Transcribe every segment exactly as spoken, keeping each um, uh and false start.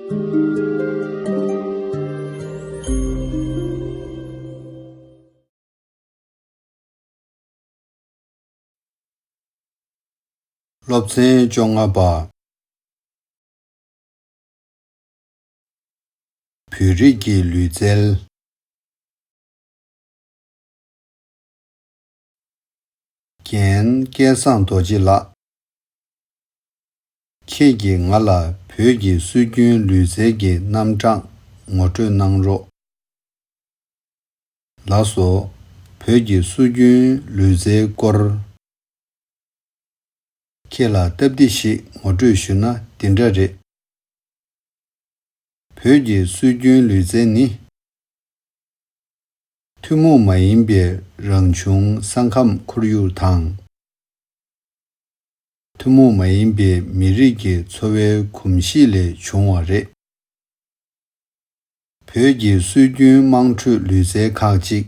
སློབ་ཚན་བཅོ་ལྔ་པ། བོད་རིགས་ཀྱི་ལུས་རྩལ། རྒན་སྐལ་བཟང་རྡོ་རྗེ་ལགས། ཁྱེད་ཀྱིས་ང་ལ་བོད་ཀྱི་སྲོལ་རྒྱུན་ལུས་རྩལ་གྱི་རྣམ་གྲངས་ངོ་སྤྲོད་གནང་རོགས། ལགས་སོ། བོད་ཀྱི་སྲོལ་རྒྱུན་ལུས་རྩལ་སྐོར། ཁྱེད་ལ་སྟབས་བདེ་ཞིག་ངོ་སྤྲོད་ཞུ་ན་འདི་འདྲ་རེད། བོད་ཀྱི་སྲོལ་རྒྱུན་ལུས་རྩལ་ནི། ཐུན་མོང་མ་ཡིན་པའི་རང་བྱུང་ས་ཁམས་ཁོར་ཡུག་དང་། ཐུན་མོང་མ་ཡིན་པའི་མི་རིགས་ཀྱི་འཚོ་བའི་གོམས་གཤིས་ལས་བྱུང་བ་རེད། བོད་ཀྱི་སྲོལ་རྒྱུན་དམངས་ཁྲོད་ལུས་རྩལ་ཁག་ཅིག།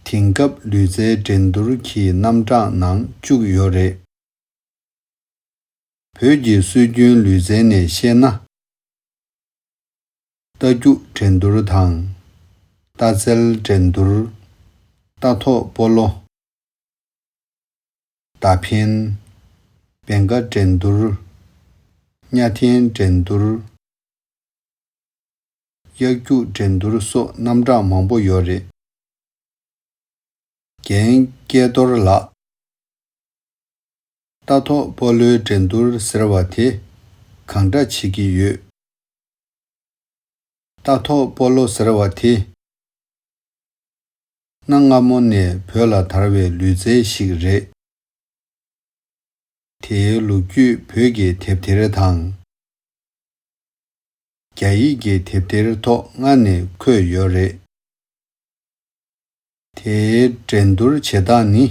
དེང་སྐབས་ལུས་རྩལ་འགྲན་བསྡུར་གྱི་རྣམ་གྲངས་ནང་བཅུག་ཡོད་རེད། བོད་ཀྱི་སྲོལ་རྒྱུན་ལུས་རྩལ་ནས་བཤད་ན། རྟ་རྒྱུག་འགྲན་བསྡུར་དང་། རྟ་རྩལ་འགྲན་བསྡུར། རྟ་ཐོག་སྤོ་ལོ། མདའ་འཕེན། བེང་ཀ་འགྲན་བསྡུར། གཉའ་འཐེན་འགྲན་བསྡུར། གཡག་རྒྱུག་འགྲན་བསྡུར་སོགས་རྣམ་གྲངས་མང་པོ་ཡོད་རེད། རྒན་སྐལ་རྡོར་ལགས། རྟ་ཐོག་སྤོ་ལོའི་འགྲན་བསྡུར་ཟེར་བ་དེ་གང་འདྲ་བྱེད་ཀྱི་ཡོད། རྟ་ཐོག་སྤོ་ལོ་ཟེར་བ་དེ། གནའ་སྔ་མོ་ནས་བོད་ལ་དར་བའི་ལུས་རྩལ་ཞིག་རེད། དེའི་ལོ་རྒྱུས་བོད་ཀྱི་དེབ་ཐེར་དང་། རྒྱ་ཡིག་གི་དེབ་ཐེར་ཐོག་སྔ་ནས་འཁོད་ཡོད་རེད། དེའི་འགྲན་བསྡུར་བྱེད་སྟངས་ནི།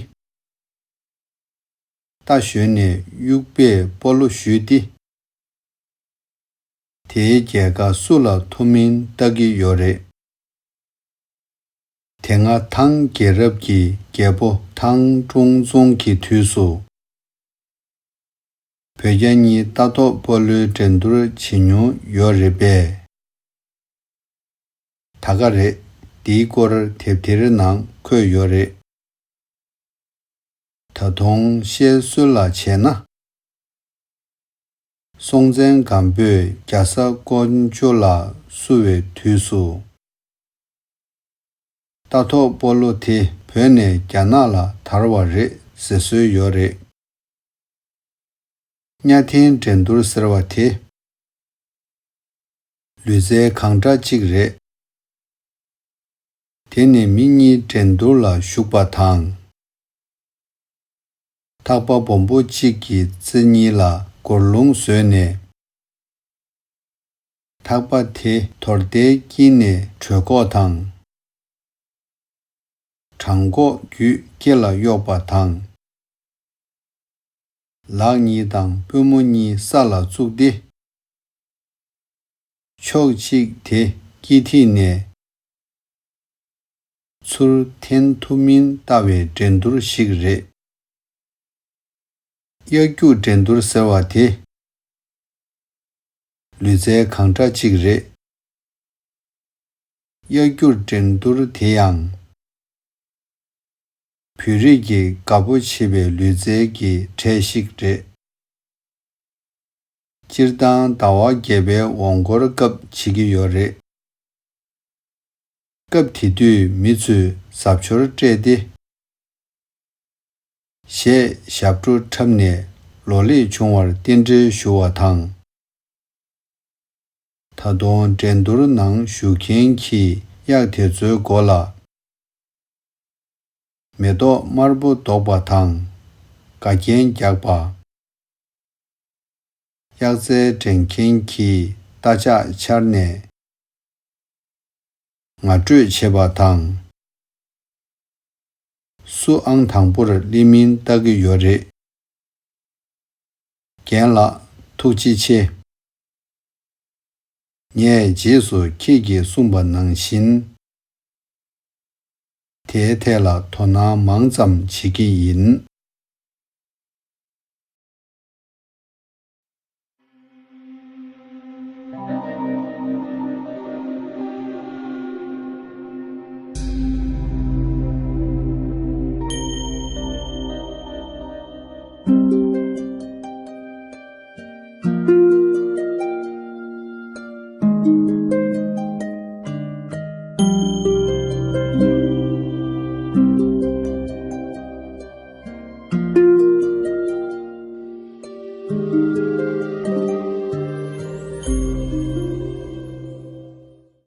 རྟ་ཞོན་ནས་དབྱུག་པས་སྤོ་ལོ་གཞུས་ཏེ། དེའི་རྒྱལ་ཁ་སུ་ལ་ཐོབ་མིན་བལྟ་གི་ཡོད་རེད། དེ་སྔ་ཐང་རྒྱལ་རབས་ཀྱི་རྒྱལ་པོ་ཐང་ཀྲུང་ཙུང་གི་དུས་སུ། བོད་རྒྱ་གཉིས་རྟ་ཐོག་སྤོ་ལོའི་འགྲན་བསྡུར་བྱེད་མྱོང་ཡོད་རེད་པས། ད་ག་རེད། འདིའི་སྐོར་དེབ་ཐེར་ནང་འཁོད་ཡོད་རེད། ད་དུང་བཤད་སྲོལ་ལ་བྱས་ན། སྲོང་བཙན་སྒམ་པོས་རྒྱ་བཟའ་ཀོང་ཇོ་ལ་བསུ་བའི་དུས་སུ། རྟ་ཐོག་སྤོ་ལོ་དེ་བོད་ནས་རྒྱ་ནག་ལ་དར་བ་རེད་ཟེར་སྲོལ་ཡོད་རེད། གཉའ་འཐེན་འགྲན་བསྡུར་ཟེར་བ་དེ། ལུས་རྩལ་གང་འདྲ་ཅིག་རེད། དེ་ནི་མི་གཉིས་འགྲན་བསྡུར་ལ་ཞུགས་པ་དང་། ཐག་པ་སྦོམ་པོ་གཅིག་གི་རྩེ་གཉིས་ལ་སྒོར་ལུང་བཟོས་ནས། ཐག་པ་དེ་དོར་རྟའི་དཀྱིལ་ནས་གྲོད་ཁོག་དང་། བྲང་ཁོག་བརྒྱུད་སྐེ་ལ་གཡོགས་པ་དང་། ལག་གཉིས་དང་པུས་མོ་གཉིས་ས་ལ་བཙུགས་ཏེ། ཕྱོགས་གཅིག་དེ་དཀྱིལ་ཐིག་ནས་ཚུར་འཐེན་ཐུབ་མིན་ལྟ་བའི་འགྲན་བསྡུར་ཞིག་རེད། གཡག་རྒྱུག་འགྲན་བསྡུར་ཟེར་བ་དེ། ལུས་རྩལ་གང་འདྲ་ཅིག་རེད། གཡག་རྒྱུག་འགྲན་བསྡུར་དེ་ཡང་། བོད་རིགས་ཀྱི་དགའ་པོ་བྱེད་པའི་ལུས་རྩལ་གྱི་གྲས་ཤིག་རེད། སྤྱིར་བཏང་ཟླ་བ་བརྒྱད་པའི་འོང་འཁོར་སྐབས་བྱེད་ཀྱི་ཡོད་རེད། སྐབས་དེ་དུས་མི་ཚོས་གཟབ་མཆོར་སྤྲས་ཏེ། གཞས་ཞབས་བྲོ་འཁྲབ་ནས་ལོ་ལེགས་བྱུང་བར་རྟེན་འབྲེལ་ཞུ་བ་དང་། ད་དུང་འགྲན་བསྡུར་ནང་ཞུགས་མཁན་གྱི་གཡག་དེ་ཚོའི་མགོ་ལ། མེ་ཏོག་དམར་པོ་འདོགས་པ་དང་། འགའ་རྒྱན་རྒྱག་པ། གཡག་རྩལ་འགྲན་མཁན་གྱིས་རྟ་ལྕག་འཕྱར་ནས་ངར་སྤྲོད་བྱེད་པ་དང་། སུ་ཨང་དང་པོར་སླེབས་མིན་ལྟ་གི་ཡོད་རེད། རྒན་ལགས། ཐུགས་རྗེ་ཆེ། ངས་རྗེས་སུ་ཁྱེད་ཀྱིས་གསུངས་པ་ནང་བཞིན། དེའི་ཐད་ལ་དོ་སྣང་མང་ཙམ་བྱེད་ཀྱི་ཡིན།